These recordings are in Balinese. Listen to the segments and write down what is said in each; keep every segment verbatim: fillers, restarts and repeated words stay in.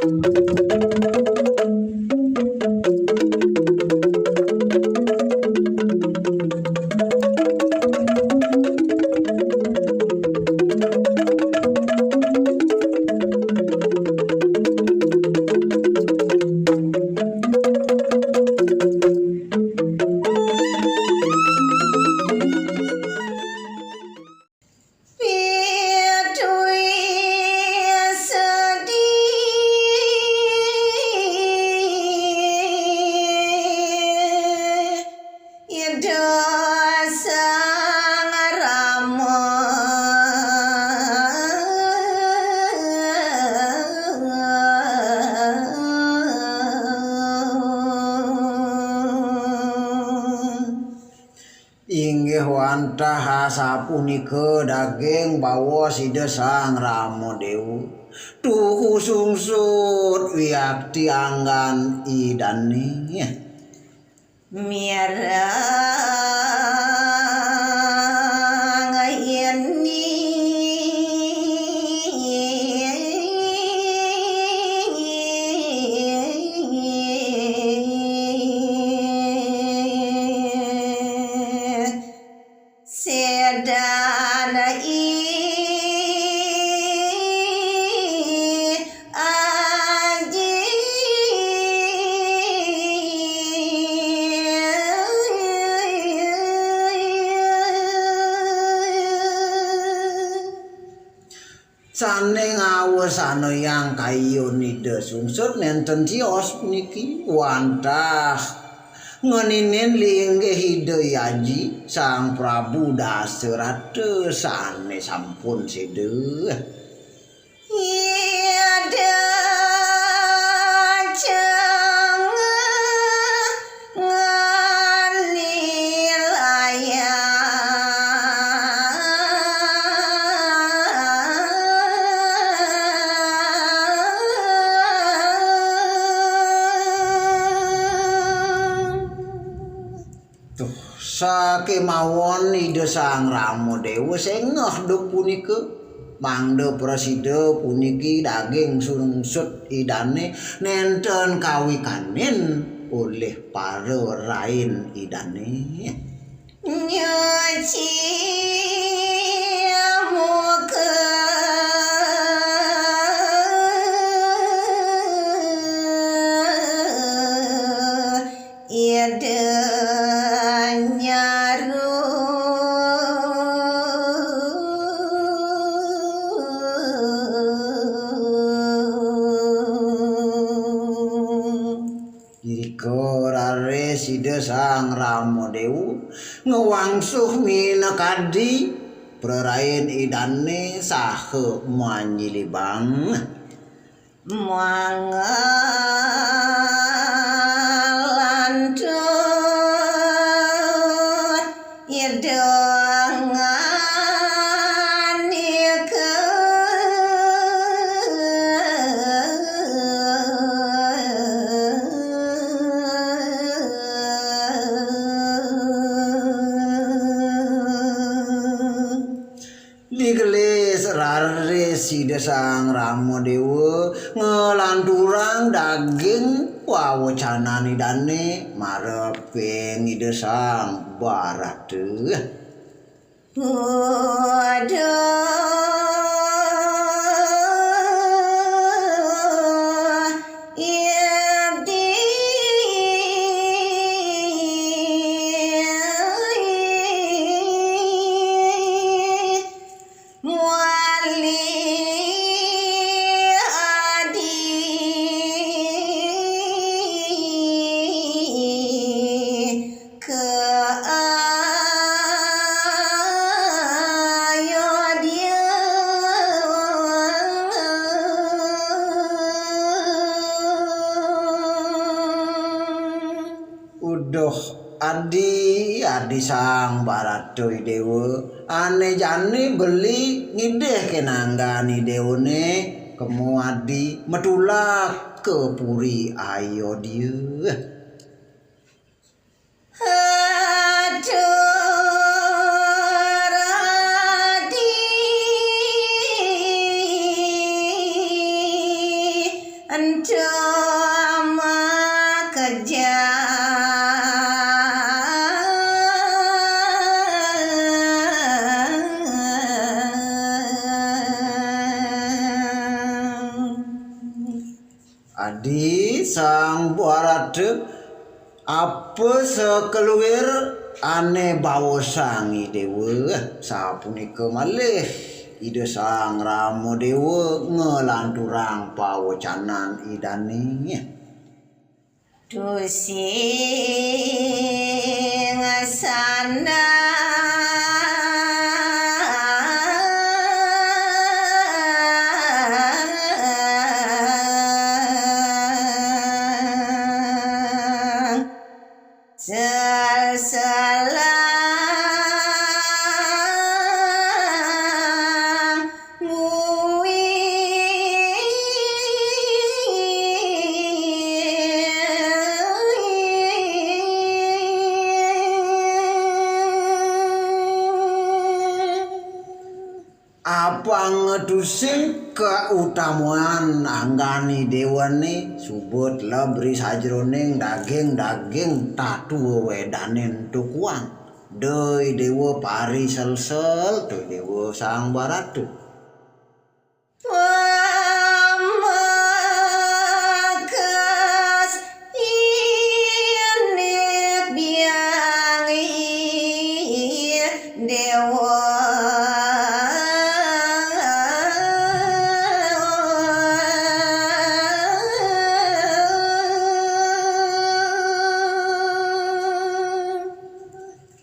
Ida Sang Rama. Inggih wantah asapunika daging baos Ida Sang Rama Dewa. Tuhu sungsut wiakti anggan Idane. Mireng yeni sedan i aji. Sane ngawesanayang kayun Ida Sungsut nenten tios puniki wantah ngeninin linggih Ida Aji Sang Prabu Dasarata sane sampun seda. Ida cengeng nganilayang. Tuh, sakemawon Ida Sang Rama Dewa sengeh duk punika, mangda prasida puniki daging sungsut Idane nenten kawikanin olih para rain Idane. Nyuci muka. Ida nyaru. Irika raris Ida Sang Rama Dewa ngwangsuh minakadi prarain Idane saha manyilibang. Manglantur Ida nganika. Digelis raris Ida Sang Rama Dewa nglanturang daging wawecanan Idane mareping Ida Sang Barata. Uduh Ida. Muali adi ka ayodya. Uduh adi, adi Sang Barata Idewa, ane jani beli ngidih kenanggan idewane, kemu adi matulak ka puri Ayodya. Atur adi. Ento makejang. Adi Sang Barata, apa sakeluir ane baosang I Dewa, sapunika malih Ida Sang Rama Dewa nglanturang pawecanan Idane. Tusing sandang seselang ngui. Apang tusing kautamaan anggan I Dewane suba teleb ri sajeroning daging-daging tatua wedane ento kuang. Da I Dewa pari selsel, tu I Dewa Sang Barata. Pamekas indik biang I Dewa.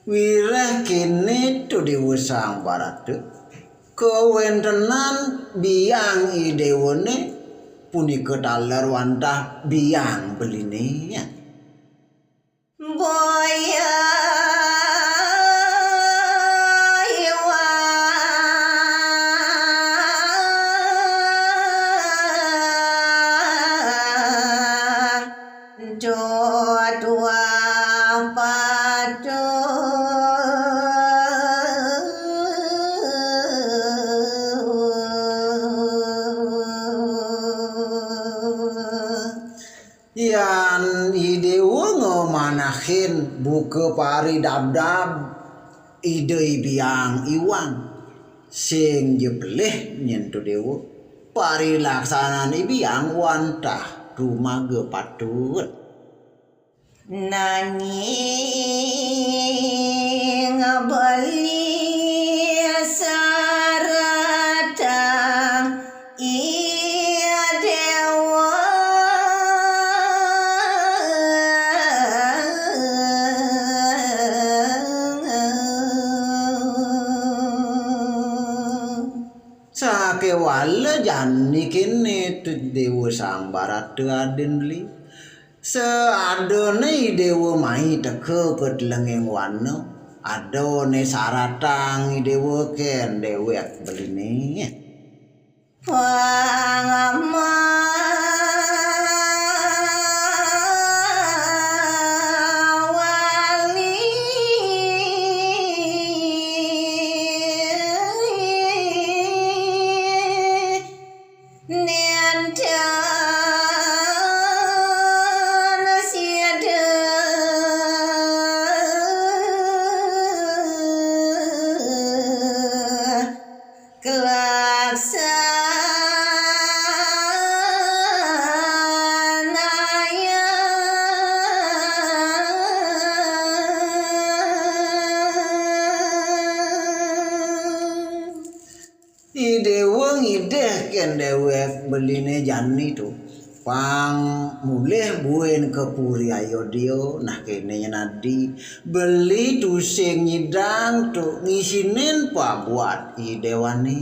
Wiréh kéné to Déwa Sang Barata, kawéntenan biang I Déwané punika taler wantah biang beliné. Boya iwang. Dot wapatu. Yan I Déwa ngamanahin buka paridabdab Ida I Biang Iwang. Sing ja pelih nyen to Déwa. Parilaksanan I Biang wantah dumaga patut. Nanging beli saratang I Déwa. Sakéwala jani kéné to Déwa Sang Barata adin beli. Saadané I Déwa mai teka ka telenging wana, adané saratang I Déwa kén déwék beliné. Pang mawali nénten sida kalaksanayang. I Déwa ngidih kén déwék beliné jani to. Pang mulih buin ka puri Ayodya, nah kéné nyen adi. Beli tusing nyidang to ngisinin pabuat I Déwané.